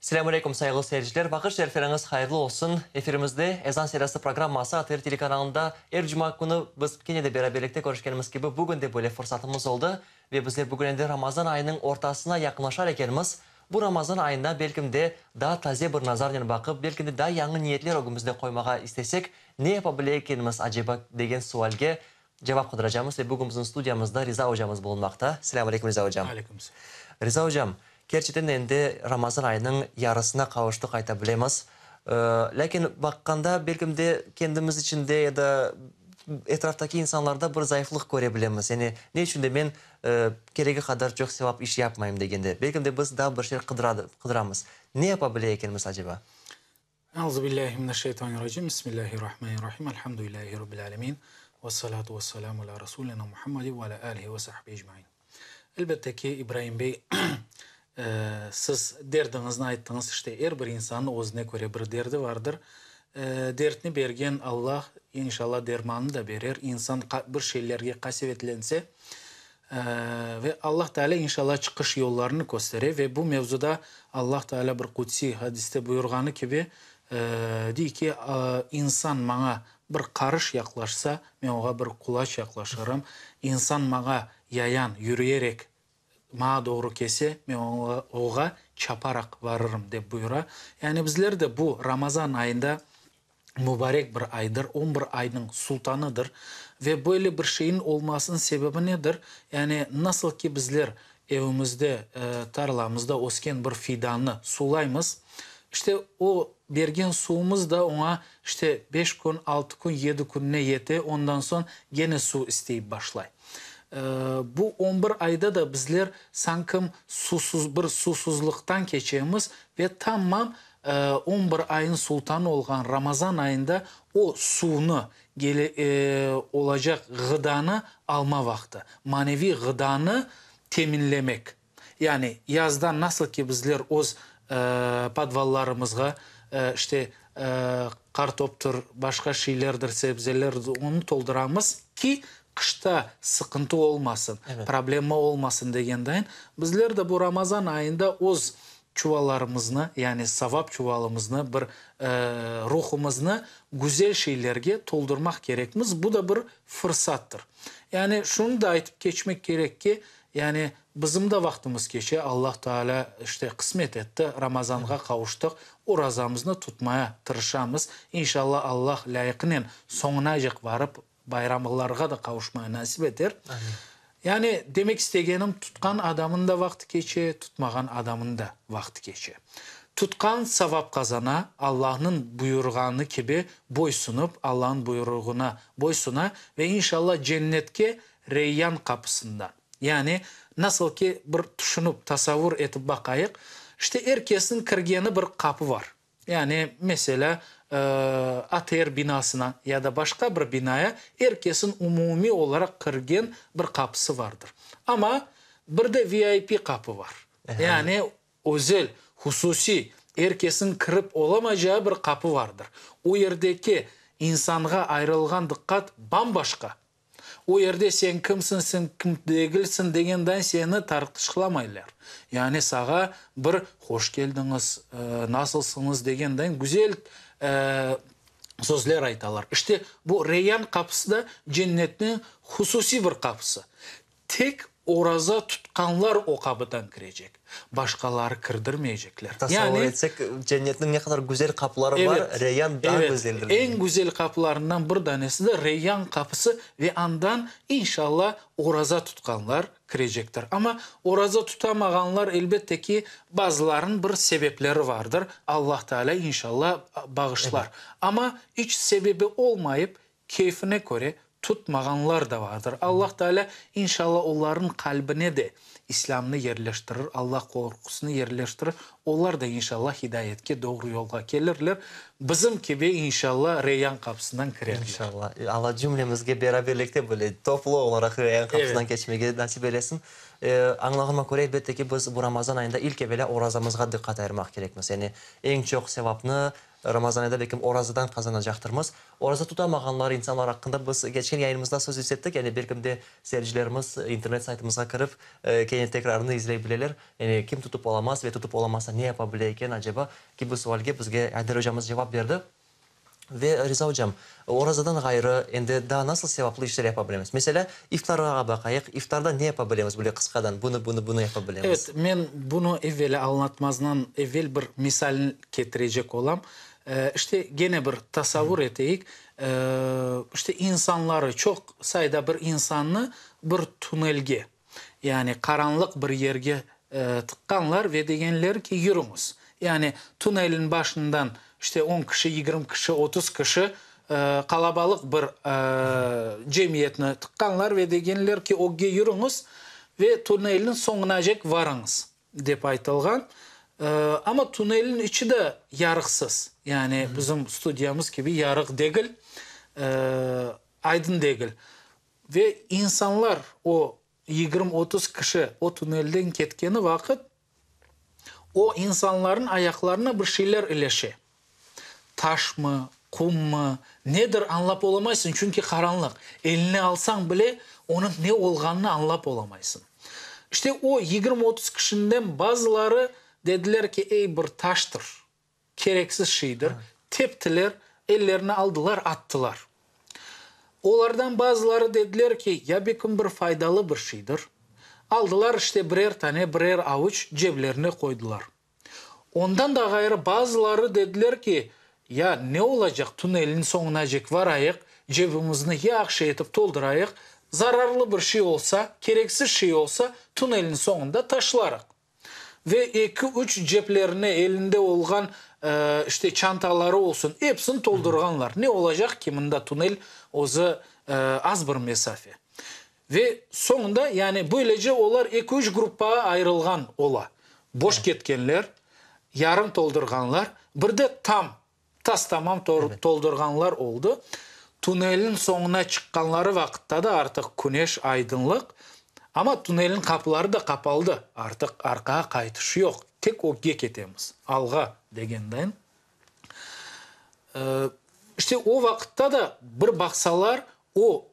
Selâm aleyküm, sayğılı seyirciler! Vaqıt şerifleriñiz hayırlı olsun! Efirimizde Ezan seriyası programması ATR telekanalında er cuma künü biz kene de beraberlikte körüşkenimiz kibi bugün de böyle fırsatımız oldı ve bizler bugün endi Ramazan ayınıñ ortasına yaqınlaşar ekenmiz, Bu Ramazan ayında belkim de daa taze bir nazarnen baqıp, belkim de daa yañı niyetler ögümizde qoymağa istesek, ne yapa bile ekenmiz aceba degen sualge cevap qıdıracamız ve bugün bizim studiyamızda Riza ocamız bulunmaqta. Selâm aleyküm, Riza ocam. Aleyküm selâm. Riza ocam, kerçekten de endi Ramazan ayınıñ yarısına qavuştıq ayta bilemiz. Lâkin baqqanda belkim de kendimiz içinde ya da etraftaki insanlarda bir zayıflıq köre bilemiz. Yani ne içün de men Keregi qadar çoq sevap iş yapmayım degende, belki de biz daa bir şeyler qıdıramız. Ne yapa bile ekenmiz aceba? Euzubillahi mineşşeytanirracim, Bismillahirrahmanirrahim, Elhamdülillahi Rabbil alemin, vessalatu vesselamu ala Rasulina Muhammedi ve ala alihi ve sahbihi ecmain. Elbette ki, İbraim bey, siz derdiñizni ayttıñız, işte er bir insannıñ özüne köre bir derdi vardır. Dertni bergen Allah, inşallah, dermanı da berer. İnsan bir şeylerge qasevetlense, ve Allah Teala, inşallah, çıqış yollarını köstere. Ve bu mevzuda Allah Teala bir qudsiy hadiste buyurğanı kibi, dey ki, İnsan maña bir qarış yaqlaşsa, men oña bir qulaç yaqlaşırım. İnsan maña yayan, yürüyerek, Maña doğru kelse, men oña çaparaq varırım, dep buyura. Yani bizler de bu Ramazan ayında, mubarek bir aydır, on bir aynıñ sultanıdır ve böyle bir şeyniñ olmasınıñ sebebi nedir? Yani nasıl ki bizler evimizde, tarlamızda ösken bir fidannı sulaymız, işte o bergen suvumız da oña işte beş kün, altı kün, yedi kününe yete, ondan soñ gene suv isteyip başlay. Bu on bir ayda da bizler sankim susuz, bir susuzlıqtan keçemiz ve tamam on bir ayın sultanı olğan Ramazan ayında o suvnı, olacaq ğıdanı alma vaqtı, maneviy ğıdanı teminlemek. Yani yazda nasıl ki bizler öz podvallarımızğa işte qartoptır, başqa şeylerdir, sebzelerdir, onı tolduramız ki, qışta sıqıntı olmasın, problema olmasın degendayın, bizler de bu Ramazan ayında öz çuvallarımıznı, yani savap çuvalımıznı, bir ruhumıznı güzel şeylerge toldurmaq kerekmiz, bu da bir fırsattır. Yani şunı da aytıp keçmek kerek ki, Yani, bizim de vaqtımız keçe, Allah Taalâ, işte, qısmet etti, Ramazanğa qavuştıq, orazamıznı tutmaya tırışamız. İnşallah, Allah lâyıqınen soñunacıq varıp, bayramlarğa da qavuşmaya nasip eter. Yani, demek istegenim, tutqan adamın da vaqtı keçe, tutmağan adamın da vaqtı keçe. Tutqan savap qazana, Allahnıñ buyurğanı kibi boysunıp, Allahnıñ buyruğına boysuna ve inşallah cennetke Reyyan qapısından. Yani, nasıl ki, bir tüşünip, tasavvur etip baqayıq, işte er kesniñ kirgeni bir qapı var. Yani, meselâ, ATR binasına ya da başqa bir binaya er kesin umumiy olaraq kirgen bir qapısı vardır. Amma bir de VIP qapı var. Yani, özel, hususiy, er kesin kirip olamacağı bir qapı vardır. O yerdeki insanğa ayırılğan diqqat bam-başqa. O yerde sen kimsiñ, sen kim degilsiñ degenday seni tartışqılamaylar. Yani sağa bir hoş keldiñiz, nasılsıñız degenday güzel sözler aytalar. İşte, bu Reyyan qapısı da cennetniñ hususiy bir qapısı. Tek oraza tutqanlar o qapıdan kirecek, başqaları kirdirmeycekler. Tasavvur etsek, cennetniñ ne qadar güzel qapıları bar, Reyyan daa güzeldir. Evet, eñ güzel qapılarından bir danesi de Reyyan qapısı ve andan, inşallah, oraza tutqanlar kirecektir. Amma oraza tutamağanlar, elbette ki, bazılarınıñ bir sebepleri vardır, Allah Teala, inşallah, bağışlar. Amma iç sebebi olmayıp, Keyfine köre tutmağanlar da vardır. Allah Teala inşallah olarnıñ qalbine de İslâmnı yerleştirir, Allah qorqusını yerleştirir, olar da inşallah hidayetke, doğru yolğa kelirler, bizim kibi inşallah Reyyan qapısından kirerler. İnşallah. Allah cümlemizge beraberlikte böyle toplu olaraq Reyyan qapısından keçmege nasip eylesin. Añlağıma köre, elbette ki, biz bu Ramazan ayında ilk evelâ orazamızğa diqqat ayırmaq kerekmiz. Yani eñ çoq sevapnı. Ramazan ayda belkim orazadan qazanacaqtırmız. Oraza tutamağanlar insanlar aqqında biz keçken yayınımızda söz yürsettik. Yani belkim de seyircilerimiz internet saytımızğa kirip, kene tekrarını izley bileler. Yani kim tutıp olamaz ve tutıp olamasa ne yapa bile eken aceba kibi sualge bizge Ayder ocamız cevap berdi. Ve, Riza ocam, orazadan ğayrı endi daa nasıl sevaplı işler yapa bilemiz? Meselâ, iftarğa baqayıq, iftarda ne yapa bilemiz böyle qısqadan, bunı, bunı, bunı yapa bilemiz. Evet, men bunı evelâ añlatmazdan evel bir misal ketirecek olam. İşte, gene bir tasavvur eteyik, işte, insanları, çoq sayıda bir insannı bir tunelge, yani qaranlıq bir yerge tıqqanlar ve degenler ki, yürüñiz. Yani tunelniñ başından işte on kişi, 20 kişi, 30 kişi qalabalıq bir cemiyetni tıqqanlar ve degenler ki, ögge yürüñiz ve tunelniñ soñunacek varıñız, dep aytılğan. Amma tunelniñ içi de yarıqsız, yani bizim studiyamız kibi yarıq degil, aydın degil. Ve insanlar, o 20-30 kişi o tunelden ketkeni vaqıt, o insanlarnıñ ayaqlarına bir şeyler ilişe. Taşmı, qummı, nedir añlap olamaysıñ, çünki qaranlıq. Eline alsañ bile, onıñ ne olğanını añlap olamaysıñ. İşte o 20-30 kişinden bazıları dediler ki, ey, bir taştır. Kereksiz şeydir. Teptiler, ellerine aldılar, attılar. Olardan bazıları dediler ki, ya belkim bir faydalı bir şeydir. Aldılar, işte, birer tane, birer avuç ceblerine qoydılar. Ondan da ğayrı bazıları dediler ki, ya ne olacaq, tunelniñ soñunacek varayıq, cebimizni yahşı etip toldurayıq, zararlı bir şey olsa, kereksiz şey olsa, tunelniñ soñunda taşlarıq. Ve eki-üç ceplerine elinde olğan, işte, çantaları olsun, epsini toldurğanlar. Ne olacaq ki, mında tunel özü az bir mesafe. Ve soñunda, yani, böylece olar eki-üç gruppağa ayırılğan ola. Boş ketkenler, yarım toldurğanlar, bir de tam, tas-tamam toldurğanlar oldı. Tunelniñ soñuna çıqqanları vaqıtta da artıq küneş, aydınlıq, amma tunelniñ qapıları da qapaldı, artıq arqağa qaytış yoq, tek ögge ketemiz, alğa degendayin. İşte o vaqıtta da bir baqsalar, o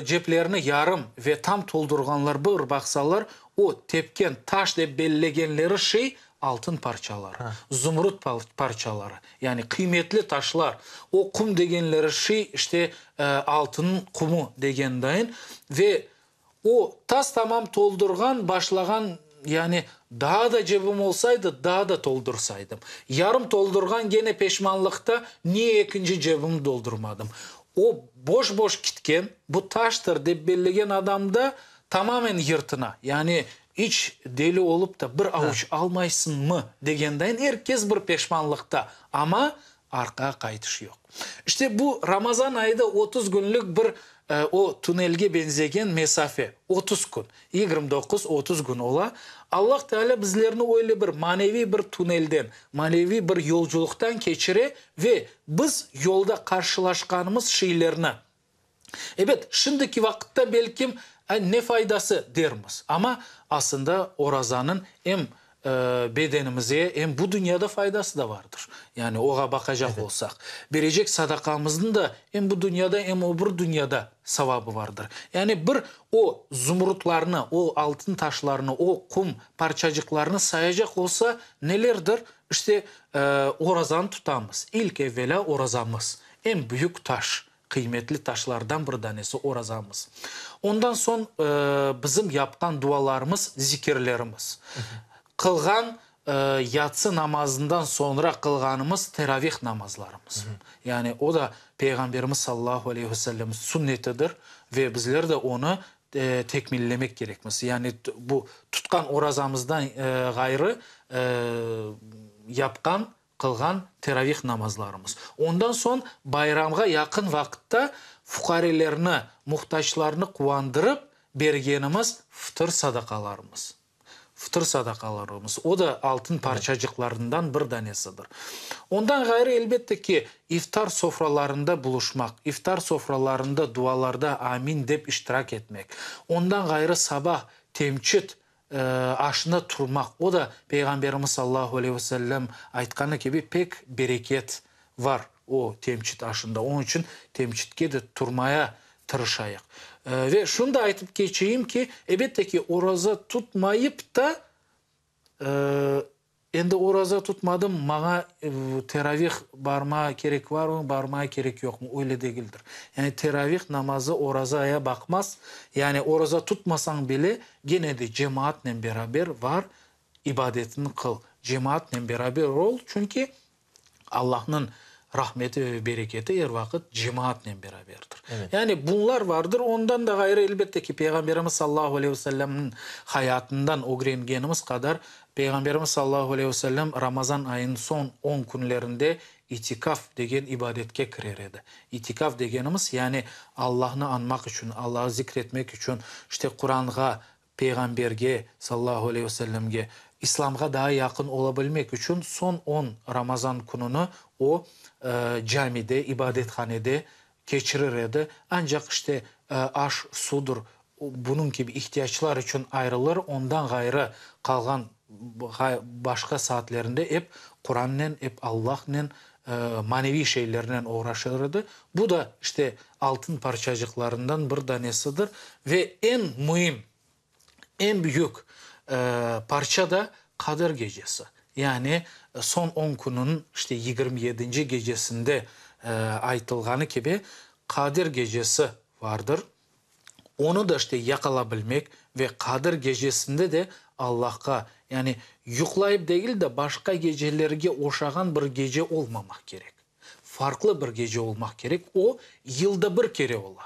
ceplerini yarım ve tam toldurğanlar bir baqsalar, o tepken taş dep bellegenleri şey altın parçaları, zumrut parçaları, yani qıymetli taşlar. O qum degenleri şey işte altınıñ qumu degendayın ve o tas-tamam toldurğan, başlağan, yani daa da cebim olsaydı, daa da toldursaydım. Yarım toldurğan gene peşmanlıqta, niye ekinci cebimni doldurmadım. O boş-boş kitken, bu taştır dep bellegen adam da tamamen yırtına, yani iç deli olıp da bir avuç almaysıñmı degendayın er kes bir peşmanlıqta, amma arqağa qaytış yoq. İşte bu Ramazan ayı da 30 künlük bir o tunelge benzegen mesafe, 30 kün, 29-30 kün ola. Allah Teala bizlerni öyle bir maneviy bir tunelden, maneviy bir yolculıqtan keçire ve biz yolda qarşılaşqanımız şeylerni, ebet, şimdiki vaqıtta belkim ne faydası dermiz, amma aslında orazanıñ em bedenimize, em bu dünyada faydası da vardır. Yani oğa baqacaq olsaq, berecek sadaqamıznıñ da em bu dünyada, em o bir dünyada savabı vardır. Yani bir o zumrutlarnı, o altın taşlarnı, o qum parçacıqlarnı sayacaq olsa, nelerdir? İşte, orazanı tutamız. İlk evelâ orazamız, eñ büyük taş, qıymetli taşlardan bir danesi orazamız. Ondan soñ bizim yapqan dualarımız, zikirlerimiz. Qılğan yatsı namazından soñra qılğanımız teravih namazlarımız. Yani o da Peyğamberimiz sallallahu aleyhi ve sellem sünnetidir ve bizler de onı tekmillemek kerekmiz. Yani bu tutqan orazamızdan ğayrı yapqan, qılğan teravih namazlarımız. Ondan soñ bayramğa yaqın vaqıtta fuqarelerni, muhtaçlarnı quvandırıp bergenimiz fıtır sadaqalarımız. Fıtır sadaqalarımız, o da altın parçacıqlarından bir danesidir. Ondan ğayrı, elbette ki, iftar sofralarında buluşmaq, iftar sofralarında dualarda amin dep iştirak etmek. Ondan ğayrı sabah temçit. aşına turmaq, o da Peyğamberimiz sallallahu aleyhi ve sellem aytqanı kibi pek bereket var o temçit aşında. Onıñ içün temçitke de turmaya tırışayıq. Ve şunı da aytıp keçeyim ki, elbette ki, oraza tutmayıp da, Endi oraza tutmadım, maña teravih barmağa kerek varmı, barmağa kerek yoqmı? Öyle degildir. Yani teravih namazı orazaya baqmaz. Yani oraza tutmasañ bile, gene de cemaatnen beraber var, ibadetini qıl. Cemaatnen beraber ol, çünki Allahnıñ rahmeti ve bereketi er vaqıt cemaatnen beraberdir. Yani bunlar vardır. Ondan da ğayrı, elbette ki, Peyğamberimiz sallallahu aleyhi ve sellemniñ hayatından ögrengenimiz qadar, Peyğamberimiz sallallahu aleyhi ve sellem Ramazan ayınıñ soñ on künlerinde itikaf degen ibadetke kirer edi. İtikaf degenimiz, yani Allahnı añmaq içün, Allahı zikretmek içün, işte Quranğa, Peyğamberge, sallallahu aleyhi ve sellemge, İslamğa daa yaqın ola bilmek içün soñ on Ramazan kününi o, camide, ibadethanede keçirir edi. Ancaq işte aş, sudur, bunıñ kibi ihtiyaclar içün ayrılır, ondan ğayrı qalğan başqa saatlerinde ep Qurannen, ep Allahnen, maneviy şeylernen oğraşır edi. Bu da, işte, altın parçacıqlarından bir danesidir. Ve eñ müim, eñ büyük parça da Qadir gecesi, yani soñ on kününiñ, işte, 27-nci gecesinde aytılğanı kibi, Qadir gecesi vardır. Onı da işte yaqala bilmek ve Qadir gecesinde de Allahqa, yani yuqlayıp degil de, başqa gecelerge oşağan bir gece olmamaq kerek. Farqlı bir gece olmaq kerek, o, yılda bir kere ola.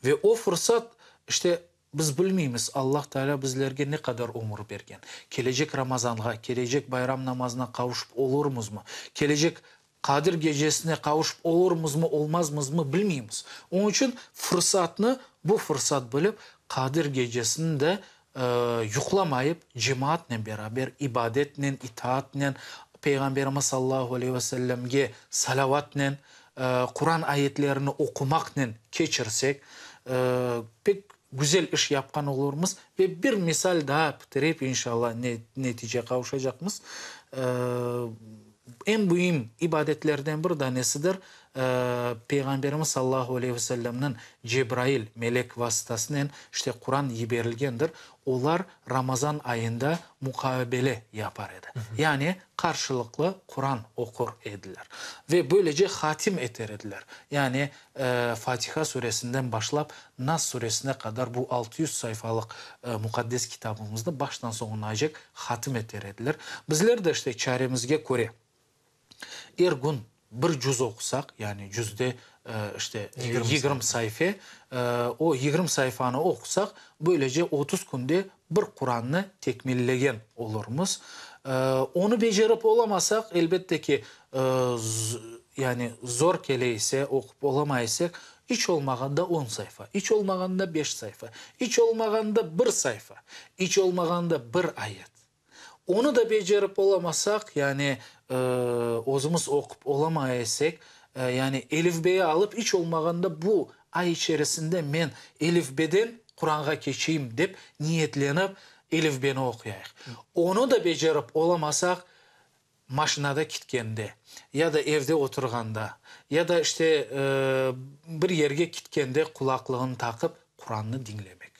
Ve o fırsat, işte, biz bilmeymiz, Allah Teala bizlerge ne qadar ömür bergen. Kelecek Ramazanğa, kelecek bayram namazına qavuşıp olurmızmı? Kelecek Qadir gecesine qavuşıp olurmızmı, olmazmızmı, bilmeymiz. Onıñ içün fırsatnı bu fırsat bilip, Qadir gecesini de yuqlamayıp, cemaatnen beraber, ibadetnen, itaatnen, Peyğamberimiz sallallahu aleyhi ve sellemge salavatnen, Quran ayetlerini oqumaqnen keçirsek, pek güzel iş yapqan olurmız. Ve bir misal daa bitirip, inşallah, netice qavuşacaqmız. Eñ müim ibadetlerden bir danesidir, Peyğamberimiz sallallahu aleyhi ve sellemniñ Cebrail melek vasıtasınen işte Quran yiberilgendir, olar Ramazan ayında muqabele yapar edi, yani qarşılıqlı Quran oqur ediler ve böylece hatim eter ediler, yani Fatiha suresinden başlap Nas suresine qadar bu 600 sayfalıq muqaddes kitabımıznı baştan soñunacek hatim eter ediler. Bizler de işte çaremizge köre er kün bir cüz oqusaq, yani cüzde işte 20 sayfe, o 20 sayfanı oqusaq, böylece 30 künde bir Qurannı tekmillegen olurmız. Onı becerip olamasaq, elbette ki, yani zor kele ise, oqup olamay isek, iç olmağanda on sayfa, iç olmağanda beş sayfa, iç olmağanda bir sayfa, iç olmağanda bir ayet. Onı da becerip olamasaq, yani özümiz oqup olamay isek, yani elifbeyi alıp, iç olmağanda bu ay içerisinde men elifbeden Quranğa keçeyim dep niyetlenip, elifbeni oquyayıq. Onı da becerip olamasaq, maşinada kitkende, ya da evde oturğanda, ya da işte bir yerge kitkende qulaqlığını taqıp, Qurannı diñlemek.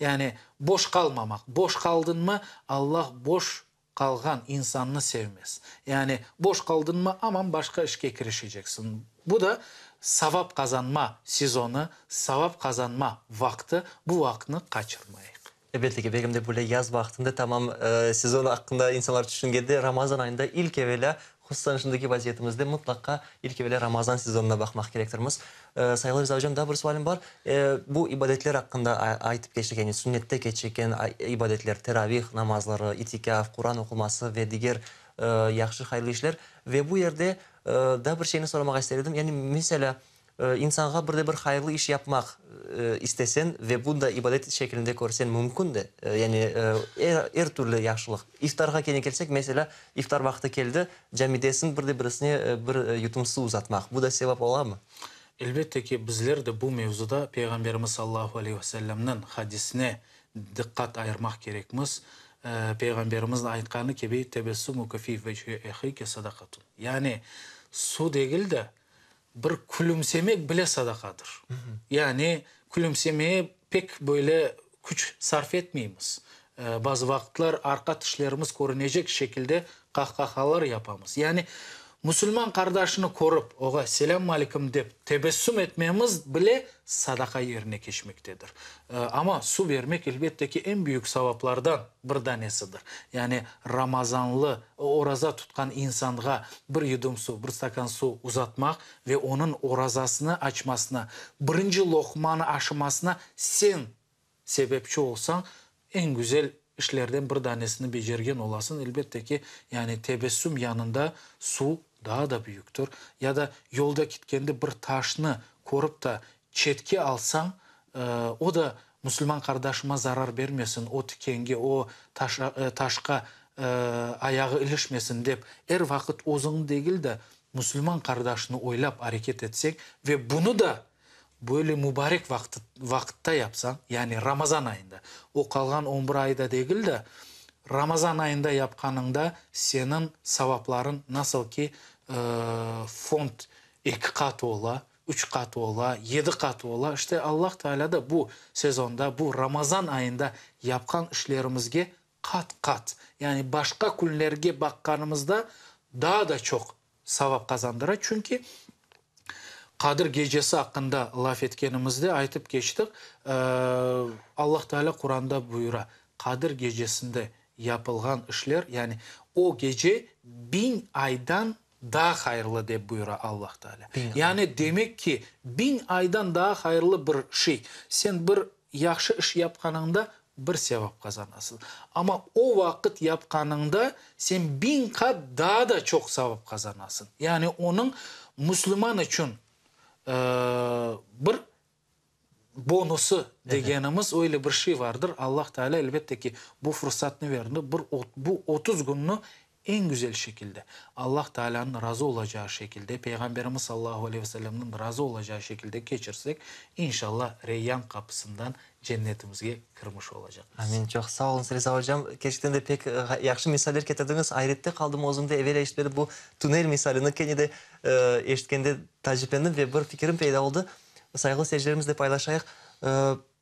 Yani boş qalmamaq. Boş qaldıñmı, Allah boş qalğan insannı sevmez. Yani boş qaldıñmı, aman başqa işke kirişeceksiñ. Bu da savap qazanma sezonı, savap qazanma vaqtı, bu vaqıtnı qaçırmayıq. Elbette ki, belki de böyle yaz vaqtında tamam sezon aqqında insanlar tüşüngende, Ramazan ayında ilk evelâ, hususan şimdiki vaziyetimizde mıtlaqa ilk evelâ Ramazan sezonına baqmaq kerektirmiz. Sayğılı Riza ocam, daa bir sualim bar. Bu ibadetler aqqında aytıp keçtik, yani sünnette keçken ibadetler, teravih namazları, itikâf, Quran oquması ve diger yahşı hayırlı işler. Ve bu yerde daa bir şeyni soramağa ister edim, yani meselâ, İnsanğa bir de bir hayırlı iş yapmaq istesen ve bunu da ibadet şeklinde körsen mümkün de, yani er türlü yahşılıq. İftarğa kene kelsek, meselâ, iftar vaqtı keldi, camidesiñ, bir de birisine bir yutum suv uzatmaq, bu da sevap olamı? Elbette ki, bizler de bu mevzuda Peyğamberimiz sallallahu aleyhi ve sellemniñ hadisine. diqqat ayırmaq kerekmiz. Peyğamberimizniñ aytqanı kibi, Tebessumuke fi vecihi ehike sadakatun. Yani, su degil de, bir külümsemek bile sadaqadır. Yani, külümsemeye pek böyle küç sarf etmeymiz. Bazı vaqıtlar arqa tişlerimiz körünecek şekilde qahqahalar yapamız. Yani, musulman qardaşını körip, oğa selâm aleyküm dep tebessüm etmemiz bile sadaqa yerine keçmektedir. Amma suv bermek, elbette ki, eñ büyük savaplardan bir danesidir. Yani, ramazanlı, oraza tutqan insanğa bir yudum suv, bir stakan suv uzatmaq ve onıñ orazasını açmasına, birinci loqmanı aşımasına sen sebepçi olsañ, eñ güzel işlerden bir danesini becergen olasıñ. Elbette ki, yani tebessüm yanında suv daa da büyüktir. Ya da yolda ketkende bir taşnı körip ta çetke alsañ, o da musulman qardaşıma zarar bermesin, o tikenge, o taşqa ayağı ilişmesin dep, er vaqıt özüñni degil de, musulman qardaşını oylap areket etseñ ve bunı da Böyle mübarek vaqıtta yapsañ, yani Ramazan ayında, o qalğan on bir ayda degil de, Ramazan ayında yapqanıñda seniñ savaplarıñ nasıl ki fond eki qat ola, üç qat ola, yedi qat ola, işte Allah Teala da bu sezonda, bu Ramazan ayında yapqan işlerimizge qat-qat, yani başqa künlerge baqqanımızda daa da çoq savap qazandıra, çünki Qadir gecesi aqqında laf etkenimizde aytıp keçtik, Allah Teala Quranda buyura, Qadir gecesinde yapılğan işler, yani o gece biñ aydan daa hayırlı dep buyura Allah Teala. Yani demek ki, biñ aydan daa hayırlı bir şey. Sen bir yahşı iş yapqanıñda bir sevap qazanasıñ. Amma o vaqıt yapqanıñda sen biñ qat daa da çoq savap qazanasıñ. Yani onıñ müslüman içün bir bonusı degenimiz öyle bir şey vardır. Allah Teala elbette ki bu fırsatnı berdi, bir bu 30 künni Eñ güzel şekilde, Allah Taalânıñ razı olacağı şekilde, Peyğamberimiz sallallahu aleyhi ve sellemniñ razı olacağı şekilde keçirsek, inşallah Reyyan qapısından cennetimizge kirmiş olacaqmız. Amin. Çoq sağ oluñız, Riza ocam. Kerçekten de pek yahşı misaller ketirdiñiz. Ayrette qaldım özüm de, evel eşitmedim bu tunel misalini, kene de eşitkende taaciplendim ve bir fikirim peyda oldı. Sayğılı seyircilerimizle paylaşayıq.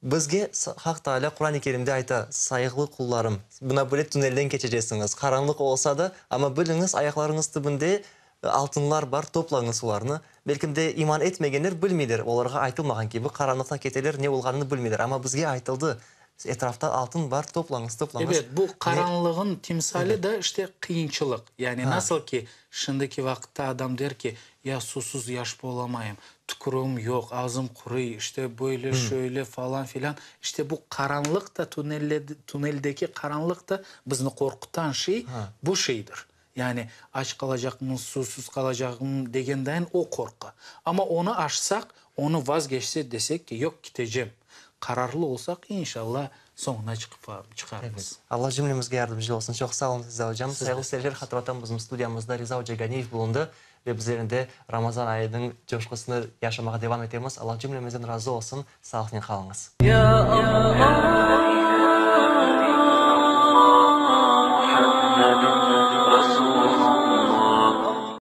Bizge Haq Taalâ Quran-ı Kerimde ayta, Sayğılı qullarım, mına böyle tünelden keçecesiñiz, qaranlıq olsa da, amma biliñiz, ayaqlarıñız tübünde altınlar bar, toplañız olarnı. Belkim de, iman etmegenler bilmeyler, olarğa aytılmağan kibi, qaranlıqta keteler, ne olğanını bilmeyler. Amma bizge aytıldı, etrafta altın bar, toplañız, toplañız. Ebet, bu qaranlığın timsali da işte qıyınçılıq. Yani nasıl ki, şimdiki vaqıtta adam der ki, ya susuz yaşıp olamayım, Tükürüğim yoq, ağzım quruy, işte böyle, şöyle, falan filan. İşte bu qaranlıq da, tuneldeki qaranlıq da bizni qorqutan şey bu şeydir. Yani aç qalacaqmız, suvsuz qalacağım degen dayın o qorqu. Amma onı aşsaq, onı vazgeçsek, desek ki, yoq, kitecem. Qararlı olsaq, inşallah, soñuna çıqıp çıqarmız. Allah cümlemizge yardımcı olsun. Çoq sağ oluñ, Riza ocam. Sayğılı seyirciler, hatırlatam, bizim studiyamızda Riza oca Ganiyev bulundı. Ve bizler endi Ramazan ayınıñ coşqusını yaşamağa devam etemiz. Allah cümlemizden razı olsun. Sağlıqnen qalıñız. Ya Allah.